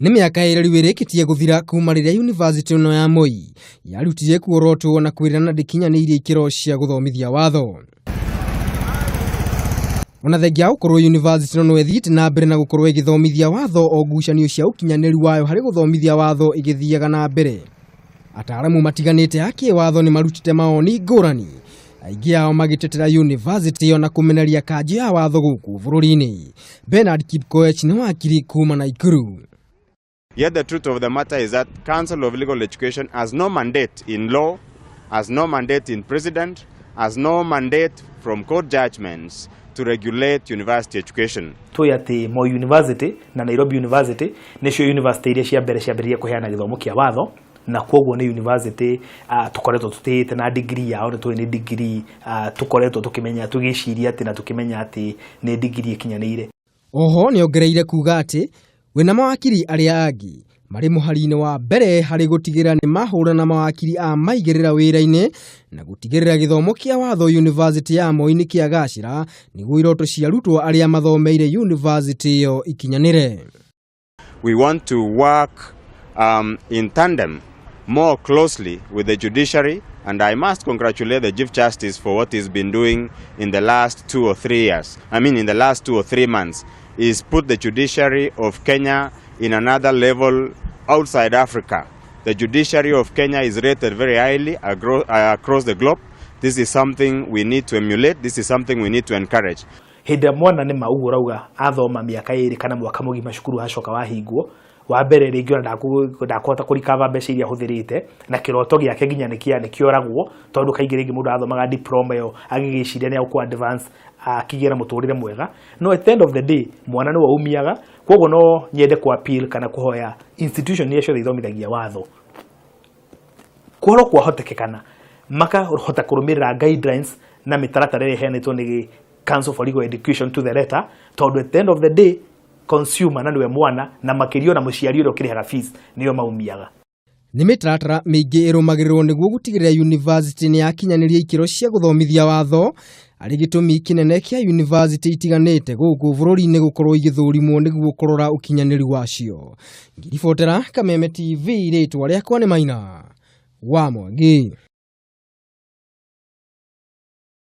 Nĩ mĩaka ĩrĩ rĩu ĩrĩkĩtie gũthira kuma rĩrĩa yunivasĩtĩ ĩno ya Moi yarutire kuorotwo na kwĩrana ndĩkinyanĩirie ikĩro cia gũthomithia watho. Ona thengia wa gũkorwo yunivasĩtĩ ĩno no ĩthiĩte na mbere na gũkorwo ĩgĩthomithia watho o ngucanio cia ũkinyanĩru wayo harĩ gũthomithia watho igĩthiaga na mbere. Ataaramu matiganĩte a kĩwatho nĩ marutĩte mawoni ngũrani, aingĩ ao magĩtetera yunivasĩtĩ ĩyo na kũmeneria kanjũ ya watho gũkũ bũrũri-inĩ. Bernard Kipkoech nĩ wakiri kuma Naikuru. Yet the truth of the matter is that Council of Legal Education has no mandate in law, has no mandate in precedent, has no mandate from court judgments to regulate university education. Tũĩ atĩ Moi University na Nairobi University nĩcio university iria cia mbere ciambĩrĩria kũheana gĩthomo kĩa watho, na kwoguo nĩ university tũkoretwo tũtĩĩte na degree yao nĩ tũĩ nĩ degree tũkoretwo tũkĩmenya, tũgĩciria atĩ na tũkĩmenya atĩ nĩ degree ĩkinyanĩire. Oho nĩongereire kuga atĩ we na mawakiri arĩa angĩ marĩ mũhari-inĩ wa mbere harĩ gũtigĩrĩra nĩ mahũrana mawakiri a maigĩrĩra wĩra-inĩ na gũtigĩrĩra gĩthomo kĩa watho yunivasĩtĩ ya Moi nĩ kĩagacĩra nĩguo iroto cia arutwo arĩa mathomeire yunivasĩtĩ ĩyo ikinyanĩre. We want to work in tandem more closely with the judiciary, and I must congratulate the Chief Justice for what he's been doing in the last 2 or 3 years. I mean, in the last 2 or 3 months, he's put the judiciary of Kenya in another level outside Africa. The judiciary of Kenya is rated very highly across the globe. This is something we need to emulate. This is something we need to encourage. Hĩndĩ ĩrĩa mwana nĩ ma ũguo ũrauga athoma mĩaka ĩrĩ kana mwaka mũgima cukuru acoka wahingwo, wa mbere rĩngĩ ona ndakũhota kũrikava mbeca iria ahũthĩrĩte, na kĩroto gĩake nginya nĩkĩoragwo, tondũ kaingĩ rĩngĩ mũndũ athomaga diploma ĩyo agĩgĩciria nĩ egũkũ advance akĩgĩe na mũtũrĩre mwega, no at the end of the day mwana nĩwe umiaga. Koguo no nyende ku appeal kana kũhoya institution iria ciothe ithomithagia watho kũhoro kwahotekekana makahota kũrũmĩrĩra guidelines na mĩtaratara ĩrĩa ĩheanĩtwo nĩ Council for Legal Education to the letter, tondũ at the end of the day consumer na nĩwe mwana na makĩria ona mũciari ũrĩa ũkĩrĩhaga fees nĩo maumiaga. Nĩ mĩtaratara mĩingĩ ĩrũmagĩrĩrwo nĩguo gũtigĩrĩra yunivasĩtĩ nĩ yakinyanĩria ikĩro cia gũthomithia watho, arĩ gĩtũmi kĩnene kĩa yunivasĩtĩ itiganĩte gũkũ bũrũri-inĩ gũkorwo igĩthũrimwo nĩguo kũrora ũkinyanĩru wacio. Ngĩribotera Kameme TV, rĩtwa rĩakwa nĩ Maina wa Mwangi.